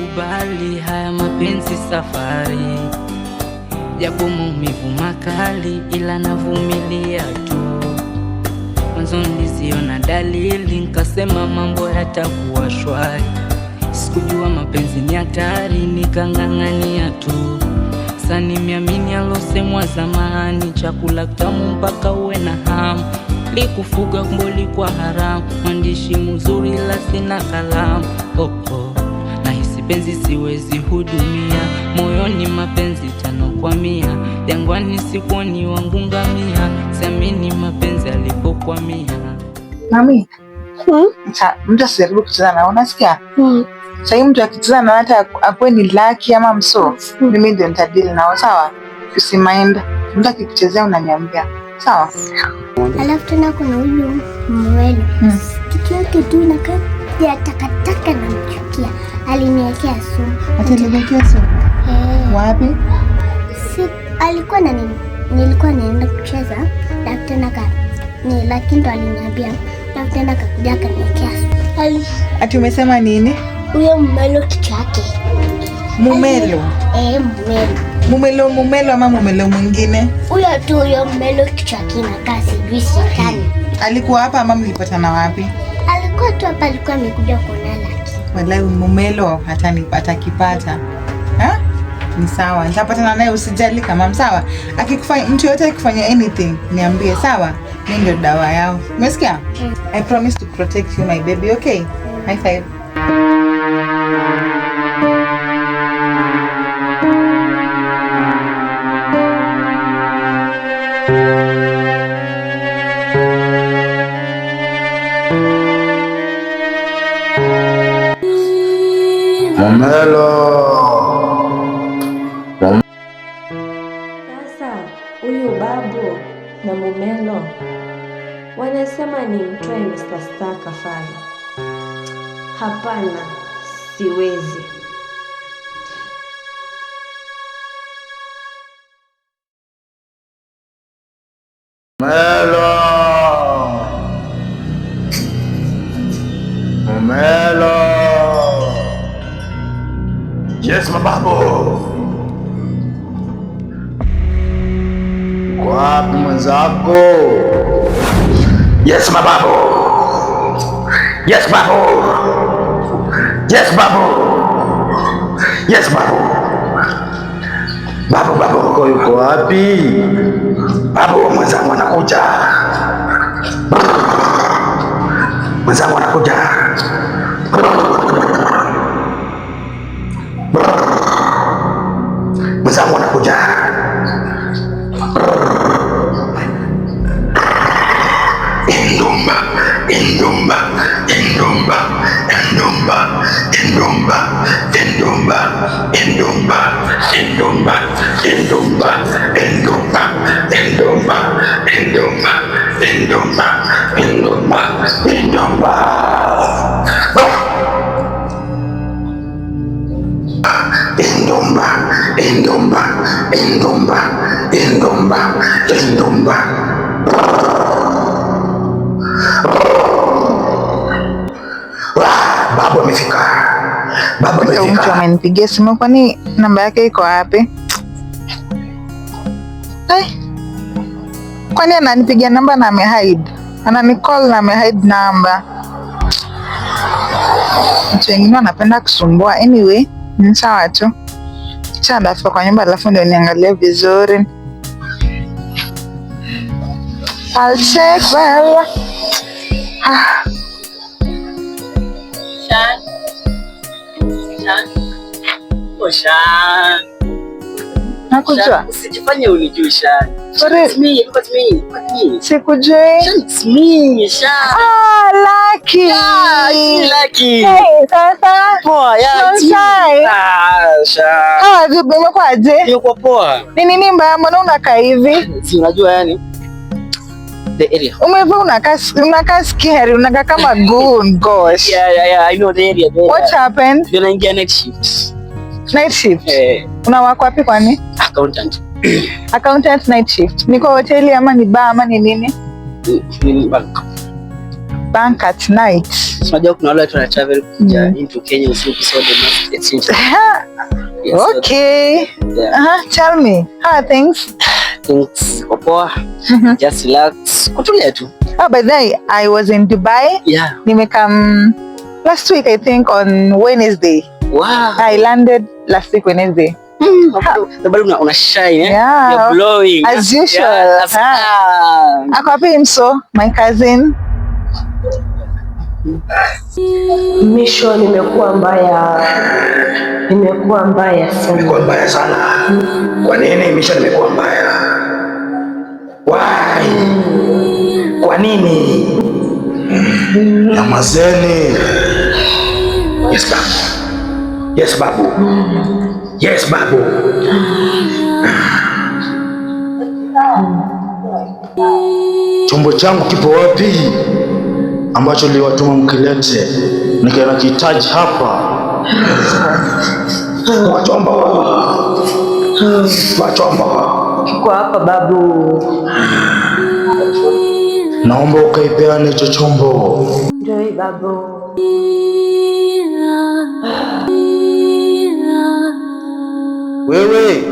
Nimekubali haya mapenzi safari, japo maumivu makali, ila navumilia tu. Mwanzo niliziona dalili, nkasema mambo yatakuwa shwari. Sikujua mapenzi ni hatari, nikang'ang'ania tu. Sasa nimeamini alosemwa zamani, chakula kitamu mpaka uwe na hamu. Likufuga kumboli kwa haramu, mwandishi mzuri la sina kalamu. Oh, oh. Nahisi penzi siwezi hudumia, moyoni mapenzi 5 kwa 100, jangwani sikuoni wangu ngamia, siamini mapenzi alipokwamia. Mami, mtu asijaribu kucheza na unasikia? Sahii mtu akicheza na hata akuwe ni Lucky ama mso, mimi ndio nitadili nao, sawa? Usimind. Mtu akikuchezea unaniambia, sawa? Alafu tena kuna huyu Mwelo. Kitu yake tu inakaa ya takataka, namchukia. Aliniwekea sumu. Ataniwekea sumu? Eh. Wapi? Si, alikuwa na nilikuwa naenda kucheza, alafu tena ka ni lakini ndo aliniambia, alafu tena akakuja akaniwekea sumu. Ati umesema nini? Huyo Mumelo kichwa yake. Mumelo. Eh, Mumelo. Mumelo Mumelo ama Mumelo mwingine? Huyo tu huyo Mumelo kichwa yake inakaa sijui shetani. Alikuwa hapa ama mlipatana wapi? Alikuwa tu hapa, alikuwa amekuja kuona Lucky. Wallahi Mumelo hatani atakipata. Ha? Ni sawa. Nitapatana naye usijali kama sawa. Akikufanya mtu yote akifanya anything niambie sawa? Mimi ndio dawa yao. Umesikia? Mm. I promise to protect you my baby, okay? High five. Mumelo. Sasa huyu babu na Mumelo wanasema nimtoe Mr. Star kafara. Hapana, siwezi. Mumelo. Mumelo. Yes, mababu. Uko wapi mwenzako? Yes, mababu. Yes, babu. Yes, babu. Yes, babu. Babu, babu, uko yuko wapi? Babu, mwenzangu anakuja. Mwenzangu anakuja. Mwenzangu anakuja. Indumba, indumba, indumba, indumba, indumba, indumba, indumba, indumba, indumba, indumba, indumba, indumba, indumba, indumba, indumba. Indumba, indumba, indumba, indumba, indumba. Wah, babu amefika. Babu Huyo mtu amefika. amenipigia simu, kwani namba yake iko wapi? Ai, kwani ananipigia namba na amehide? Ananicall na amehide namba. Watu wengine wanapenda kusumbua. Anyway, ni sawa tu. Acha ndafika kwa nyumba alafu ndio niangalie vizuri. I'll check well. Ah. Shan. Shan. Oh, Shan. Nakujua. Shan, usijifanye unijui Shan. Sorry. It's me, look at me, look at me. Sikujui. Shan, it's me, Shan. Ah, Lucky. Yeah, it's me, Lucky. Hey, sasa. Poa, yeah, it's me. Long time. Ah, Shan. How are you? Umekuwaje? Niko poa. Ni nini mbaya? Mbona unakaa hivi? Si unajua yani the area. Umevaa unakaa scary, unakaa kama goon, gosh. Yeah, I know the area. The area. What happened? Ndio naingia night shift. Night shift? Eh, Unawork wapi kwani? Accountant. Accountant night shift. Ni kwa hoteli ama ni bar ama ni nini? Ni bank. bank at night. Unajua kuna wale watu wana travel kuja into Kenya usiku, so they must exchange. Yes, so, Okay. yeah. Tell me, how are things? Things iko poa. Just relax. Kutulia tu. Oh, by the way, I was in Dubai. Yeah. Nimekam last week, I think, on Wednesday. Wow. I landed last week Wednesday. Bado una shine, eh? Yeah. You're glowing. As usual. Yeah, as, Ako wapi Mso, my cousin? Mission imekuwa mbaya, imekuwa mbaya sana. Imekuwa mbaya sana. Kwa nini mission imekuwa mbaya? Why? Kwa nini? Nyamazeni. Yes, babu. Yes, babu. Yes, babu. Chombo changu kipo wapi ambacho niliwatuma mkilete? Nikakihitaji hapa. Wachombo. Wachombo. Kiko hapa babu. Naomba ukaipeane hicho chombo. Ndio hii babu. Wewe,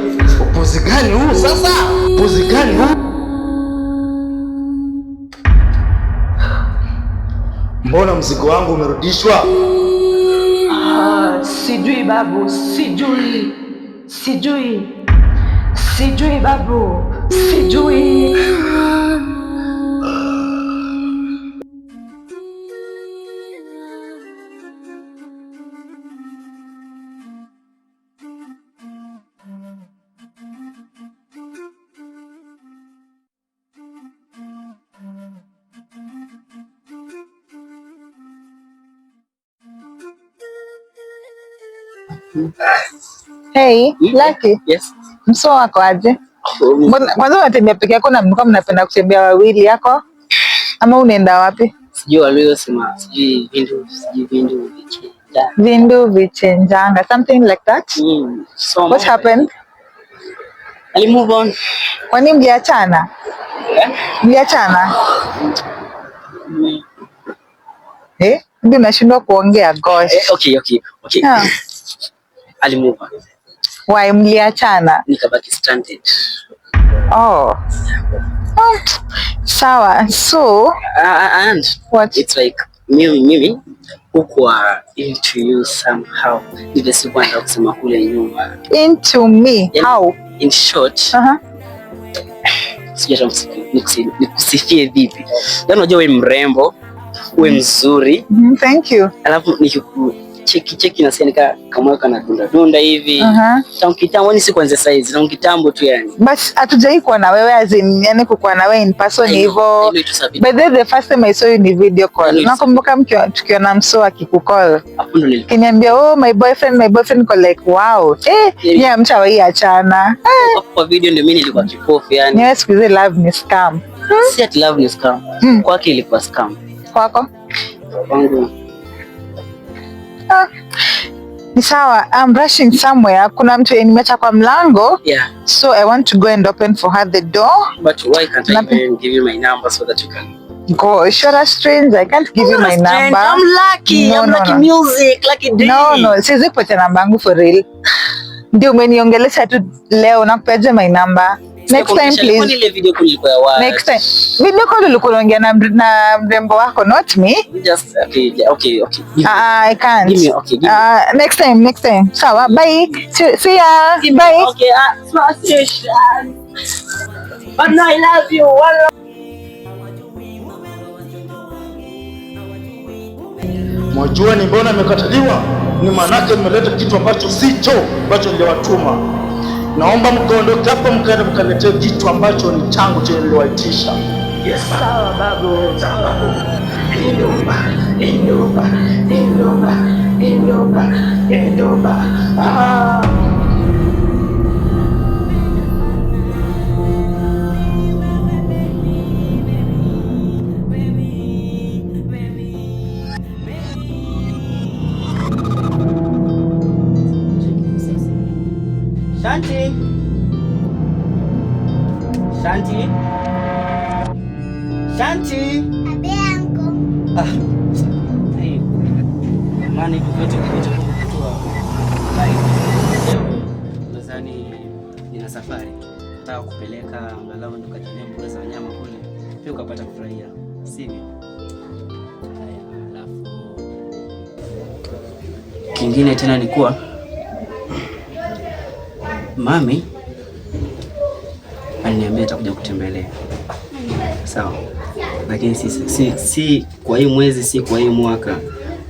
upuzi gani huu sasa? Upuzi gani huu? Mbona mzigo wangu umerudishwa? Ah, sijui babu, sijui, sijui, sijui babu, sijui. Hey, Lucky. Yes. Mso wako aje? Mbona kwanza unatembea peke yako na mlikuwa mnapenda kutembea wawili yako? Ama unaenda wapi? Sijui waliyosema, sijui vindu, sijui vindu vikienda. Vindu vichenjanga, something like that. So What happened? Ali move on. Kwani mliachana? Eh? Mliachana? Eh? Ndio unashindwa kuongea, gosh. Eh, okay. Yeah. Ali move on. Why mliachana? Nikabaki stranded. Oh. Oh. Sawa. So, And what? It's like mimi hukuwa into you somehow. Ndivyo sikuwa nataka kusema kule nyuma. Into me? Yani, How? In short, sijui hata nikusifie vipi. Yaani unajua wewe mrembo, wewe mzuri. Thank you. Alafu nikikucheki cheki na nika kama kana dunda dunda hivi. Tangu kitambo, ni si kuanzia size, tangu kitambo tu yani. But hatujai kuwa na wewe as in, yani kukuwa na wewe in person hivyo. I know it was a By the way, the first time I saw you ni video call. I know it's a Nakumbuka tukiona Mso akikucall. Hapo ndo nilikuwa. Kiniambia, oh, my boyfriend, my boyfriend, niko like, wow. Yeah, mshawahi achana. Hapo kwa video ndio mimi nilikuwa kipofu yani. Nyewe siku hizi love ni scam. Si ati love ni scam. Kwake ilikuwa scam. Kwako? Kwangu. Ni sawa, I'm rushing somewhere. Kuna mtu nimeacha kwa mlango. Yeah. So I want to go and open for her the door. But why can't I even give you my number so that you can Gosh, you're a stranger. I can't give you my number. I'm lucky. No, I'm no, lucky no. Music, lucky day. No, no, siwezi kupatia namba yangu for real. Ndio umeniongelesha tu leo, nakupatia my number. Next time please. Ile video call ilikuwa ya wapi? Next time. Video call ulikuwa unaongea na mrembo wako, not me. Just okay, yeah, okay. I can't. Give me, okay, give me. Next time, next time. Sawa, bye. See ya. Give me, Bye. Okay, smash. But no, I love you. One love. Mwajua ni mbona nimekataliwa? Ni maanake nimeleta kitu ambacho sicho ambacho niliwatuma. Naomba mkaondoke hapa mkaende mkaniletee kitu ambacho ni changu chenye niliwaitisha. Yes, babu. Sawa babu. Sawa babu. Induba, induba, induba, induba, induba. Ah. Shanti. Shanti. Shanti. Abe uncle. Ah. Hey. Maana hivi vyote vyote kutoa. Leo nadhani nina safari. Nataka kupeleka angalau nikajionee mbuga za wanyama kule. Pia ukapata kufurahia. Sivyo? Haya, alafu kingine tena ni kuwa mami aliniambia atakuja kutembelea. Sawa. Lakini si kwa hii mwezi, si kwa hii mwaka,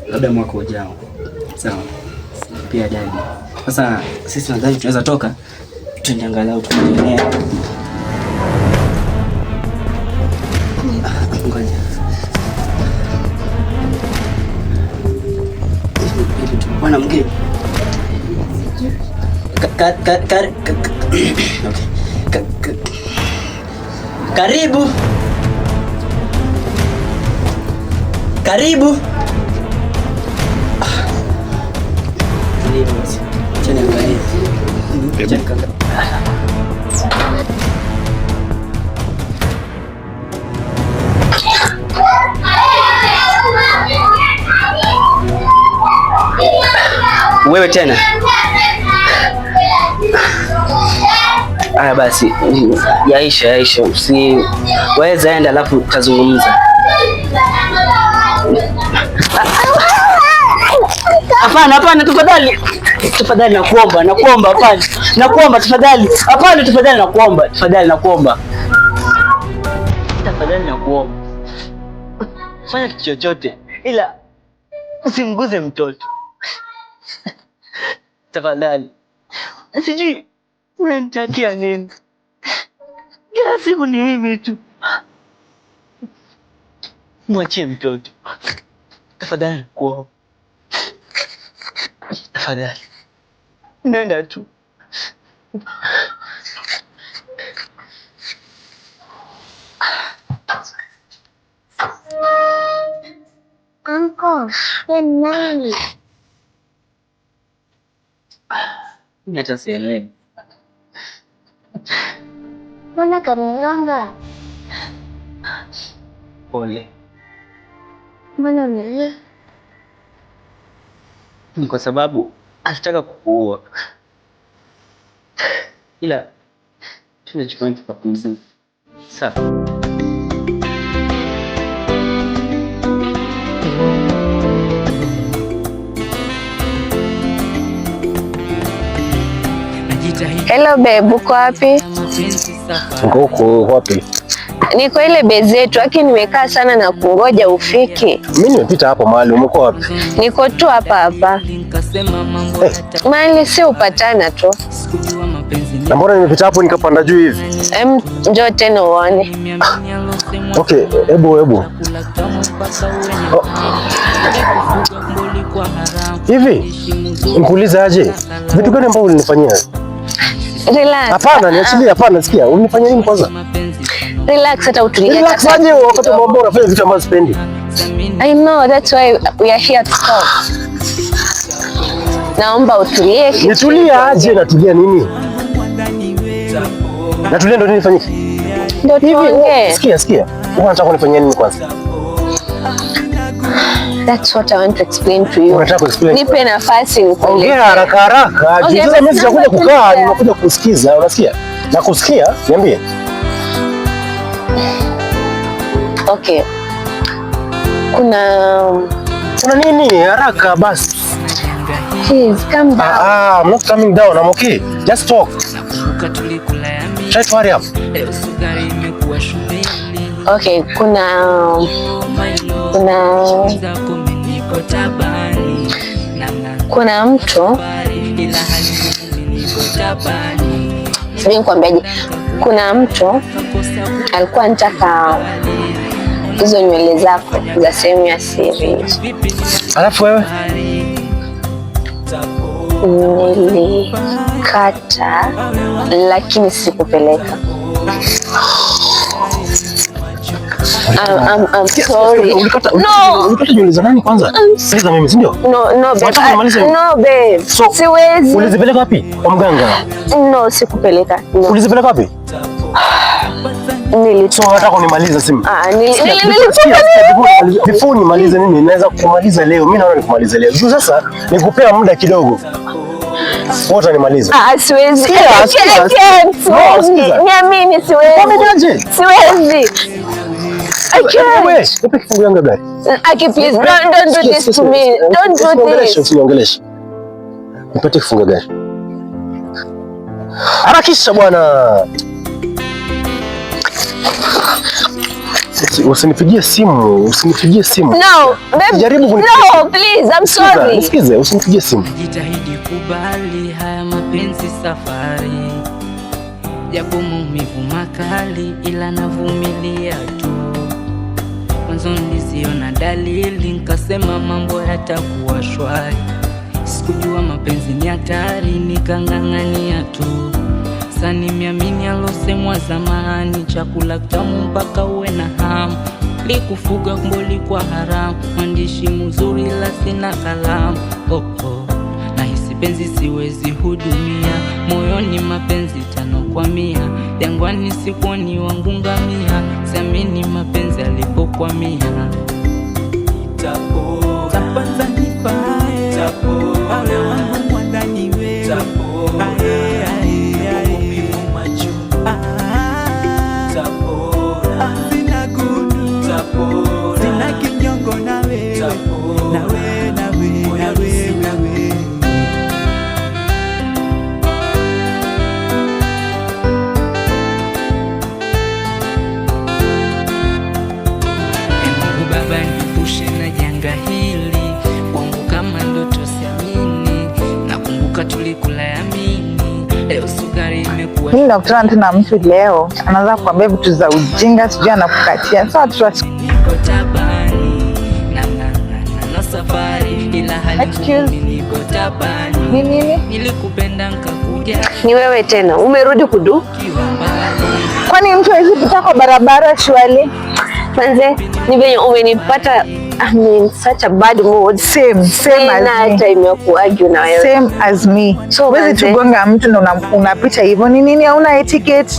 labda mwaka ujao. Sawa. Pia dadi. Sasa sisi nadhani tunaweza toka tuende angalau tukajionee. Ngoja. Ili tu bwana mgeni. Ka, ka, ka, ka, ka, okay. Ka, ka, karibu. Karibu. Tulia basi. Acha niangalie. Acha niangalie. Wewe tena? Haya basi, yaisha yaisha, usi waweza enda, alafu tutazungumza. Hapana, hapana, tafadhali, tafadhali nakuomba, nakuomba, hapana, nakuomba tafadhali, hapana, tafadhali nakuomba, tafadhali nakuomba, tafadhali nakuomba, fanya kitu chochote ila usimguze mtoto tafadhali. Sijui unanitakia nini? Kila siku ni mimi tu. Mwachie mtoto tafadhali, nakuomba tafadhali, nenda tu. Uncle, wewe ni nani? Mimi hata sielewi. Mbona kanigonga? Pole. Mbona unalia? Ni kwa sababu alitaka kukuua, ila tuende chumbani tukapumzike. Sawa. Najitahidi Hello babe, uko wapi? mapenzi safari. Uko huko wapi? Niko ile base yetu, lakini nimekaa sana na kungoja ufike. Mimi nimepita hapo mahali, umekuwa wapi? Niko tu hapa hapa. Nikasema mambo Eh. yata Mali si upatana tu. sikujua mapenzi ni Na mbona nimepita hapo nikapanda juu hivi? Em, njoo tena uone. nimeamini alosemwa Okay, hebu hebu. chakula tamu mpaka uwe na Oh, kufuga mboli kwa haramu hivi nikuulize aje? Vitu gani ambavyo ulinifanyia? Relax. Hapana, niachilie, hapana, sikia. Ulinifanyia nini kwanza? mapenzi Relax hata utulie. Relax aje wakati ambao unafanya vitu ambavyo sipendi. I know that's why we are here to talk. Naomba utulie. Nitulie aje? Natulia nini? Natulia ndo nini fanyike? Ndio Hivi tuongee. sikia, sikia. Wewe unataka kunifanyia nini kwanza? That's what I want to explain to you. Unataka kuexplain? Nipe nafasi nikueleze. Ongea haraka haraka. Okay, Sasa mimi sijakuja basi kukaa, naomba nimekuja kusikiza, unasikia? Na kusikia, niambie. Okay. Kuna Kuna nini? Haraka basi. Please calm down. Ah, I'm not coming down. I'm okay. Just talk. Nakumbuka tulikula yami Try to hurry up. leo sukari imekuwa shuleni Okay, kuna My love, kuna zako mimi niko tabani na kuna mtu ila hali ngumu mimi niko tabani sijui nikwambiaje. Kuna mtu alikuwa anataka hizo nywele zako za sehemu ya siri. Alafu wewe? Nilikata lakini sikupeleka. I'm sorry. Ulikata No. ulikata nywele za nani kwanza? Za mimi, si ndio? No, no, babe. Unataka nimalize? No, babe. So, Siwezi. Ulizipeleka wapi? Kwa mganga. No, sikupeleka. No. Ulizipeleka wapi? Nilitoa. So unataka kunimaliza simu? Ah, Sikia, nilitoa. sikia, sikia, before nimalize mimi naweza kukumaliza leo. Mimi naona nikumalize leo. Juu sasa nikupea muda kidogo. Wote nimaliza. Ah, siwezi. Sikia, I sikia, can't, sikia. No, siwezi. sikiza. Niamini, siwezi. Umejaje? Siwezi. I can't. Wewe, nipe kifungu yangu ya gari. Aki, please, don't do this to me. Don't do this. Usiniongeleshe. Nipatie kifungu ya gari. Harakisha bwana. Usinipigie simu, usinipigie simu. No, babe. Jaribu kunipigia. No, please, I'm sorry. Nisikize, usinipigie simu. Jitahidi kubali haya mapenzi safari, japo maumivu makali, ila navumilia tu. Mwanzo niliziona dalili, nkasema mambo yatakuwa shwari. Sikujua mapenzi ni hatari, nikang'ang'ania tu. Sasa nimeamini alosemwa zamani, chakula kitamu mpaka uwe na hamu. Likufuga kumbe kwa haramu, mwandishi mzuri la sina kalamu. Oh, oh. Nahisi penzi siwezi hudumia, moyoni mapenzi 5 kwa 100, jangwani sikuoni wangu ngamia, siamini mapenzi alipokwamia. Kwanza nifae awe wangu mwandani wewe, ae, ae, ae. Ah, sina gundu, sina kinyongo na wewe, na wewe, na wewe, na wewe, na wewe. E Mungu Baba, niepushe na janga hili, kwangu kama ndoto siamini. Nakumbuka tulikula yamini, leo sukari imekuwa Mimi nakutana tena na mtu leo anaanza kuambia vitu za ujinga, sijui anakukatia. Sasa watoto niko tabani na na na na na safari, ila hali Excuse. ngumu, niko tabani. Ni nini? Nilikupenda nkakuja Ni wewe tena. Umerudi kudu? ukiwa mbali. Kwani mtu hawezi pita kwa barabara shwali? Manze, ni venye umenipata I'm in such a bad mood. Same, same Sina as me. time ya kuargue na wewe. Same as me. So, Huwezi manze- tugonga mtu na unapita hivyo. Ni nini? Hauna etiquette.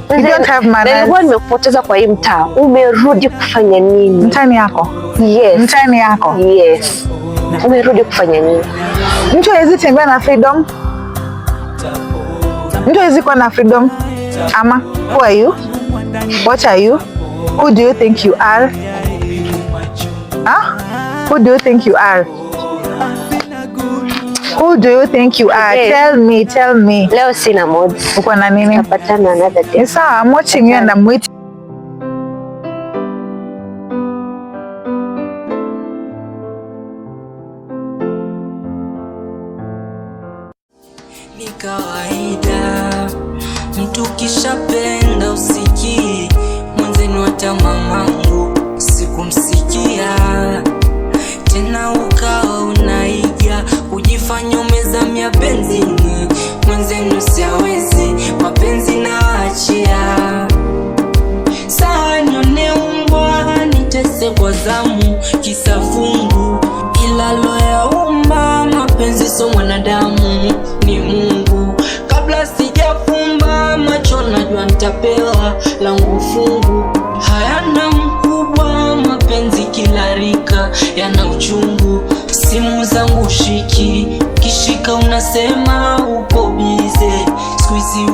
You don't have Na nilikuwa manners. nimekupoteza kwa hii mtaa. Umerudi kufanya nini? Mtani yako. Yes. Mtani yako. Yes. Umerudi kufanya nini? Mtu hawezi tembea na freedom. Mtu hawezi kuwa na freedom. Ama who are you? What are you? Who do you think you are? Huh? Who do you think you are? Who do you think you are? Today. Tell me, tell me. Leo sina mood. Uko na nini? Tutapatana another day. Ni sawa, I'm watching you and I'm waiting. Ni kawaida mtu kishapenda usikii mwenzenu, hata mamangu sikumsikia tena, ukawa unaiga kujifanya umezamia penzini, mwenzenu siawezi mapenzi naachia. Saa nione umbwa nitese kwa zamu kisa fungu, ila loyaumba mapenzi so mwanadamu ni Mungu. Kabla sijafumba macho najua nitapewa langu fungu, hayana mkubwa mapenzi kila rika yana uchungu. Simu zangu shiki kishika unasema uko bize, siku hizi